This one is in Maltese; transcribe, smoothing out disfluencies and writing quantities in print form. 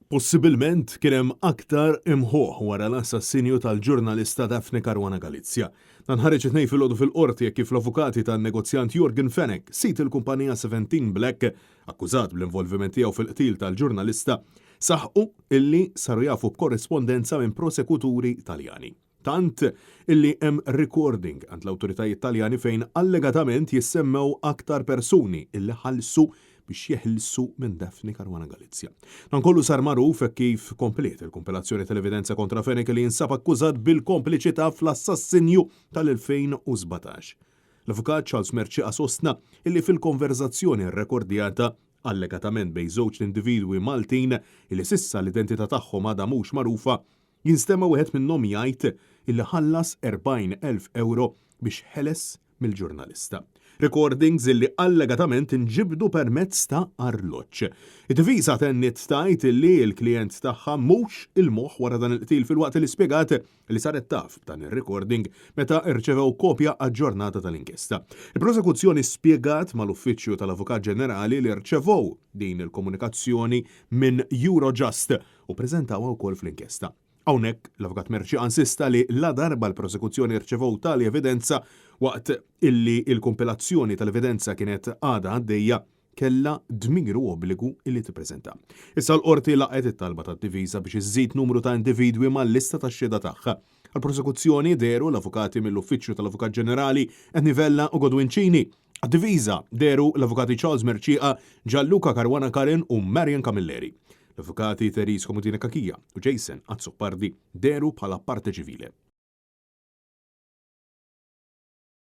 Possibilment kien hemm aktar imħuħ wara l-assassinju tal-ġurnalista Daphne Caruana Galizia. Dan ħareġ it-Tnejn filgħodu fil-Qorti hekk kif l-avukati tan-negozjant Yorgen Fenech, sid il-kumpanija Seventeen Black, akkużat bl-involviment tiegħu fil-qtil tal-ġurnalista, saħqu illi saru jafu b'korrispondenza minn prosekuturi Taljani. Tant illi hemm recording għand l-awtoritajiet Taljani fejn allegatament jissemmew aktar persuni illi ħallsu biex jeħilsu minn Daphne Caruana Galizia. Dan kollu sar magħruf hekk kif kompliet il-kumpilazzjoni tal-evidenza kontra Fenech li jinsab akkużat bil-kompliċità fl-assassinju tal-2017. L-Avukat Charles Mercieca sostna illi fil-konverżazzjoni rrekordjata allegatament bejn żewġt individwi Maltin illi s'issa l-identità tagħhom għadha mhux magħrufa, Jinstema' wieħed minnhom jgħid illi ħallas 40,000 ewro biex ħeles mill-ġurnalista. Recordings illi allegatament inġibdu permezz ta' arloġġ. Id-difiża tenniet tgħid illi l-klijent tagħha mhux il-moħħ wara dan il-qtil filwaqt li spjegat li saret taf b'dan ir-recording meta rċevew kopja aġġornata tal-inkjesta. Il-prosekuzzjoni spjegat mal-Uffiċċju tal-Avukat Ġenerali li rċevew din il-komunikazzjoni minn Eurojust u ppreżentawha wkoll fl-inkjesta. Hawnhekk, l-Avukat Mercieca insista li ladarba l-prosekuzzjoni rċevew tali evidenza waqt illi l-kumpilazzjoni tal-evidenza kienet għadha għaddejja, kellha dmir u obbligu illi tippreżenta. Issa l-Qorti laqgħet it-talba tad-difiża biex iżżid numru ta' individwi mal-lista tax-xhieda tagħha. Għall-prosekuzzjoni dehru l-avukati mill-Uffiċċju tal-Avukat Ġenerali Anthony Vella u Godwin Cini. Għad-difiża dehru l-Avukati Charles Mercieca, Gianluca Caruana Karin u Marion Camilleri. L-Avukati Therese Comodini Cachia u Jason Azzopardi dehru bħala parte civile.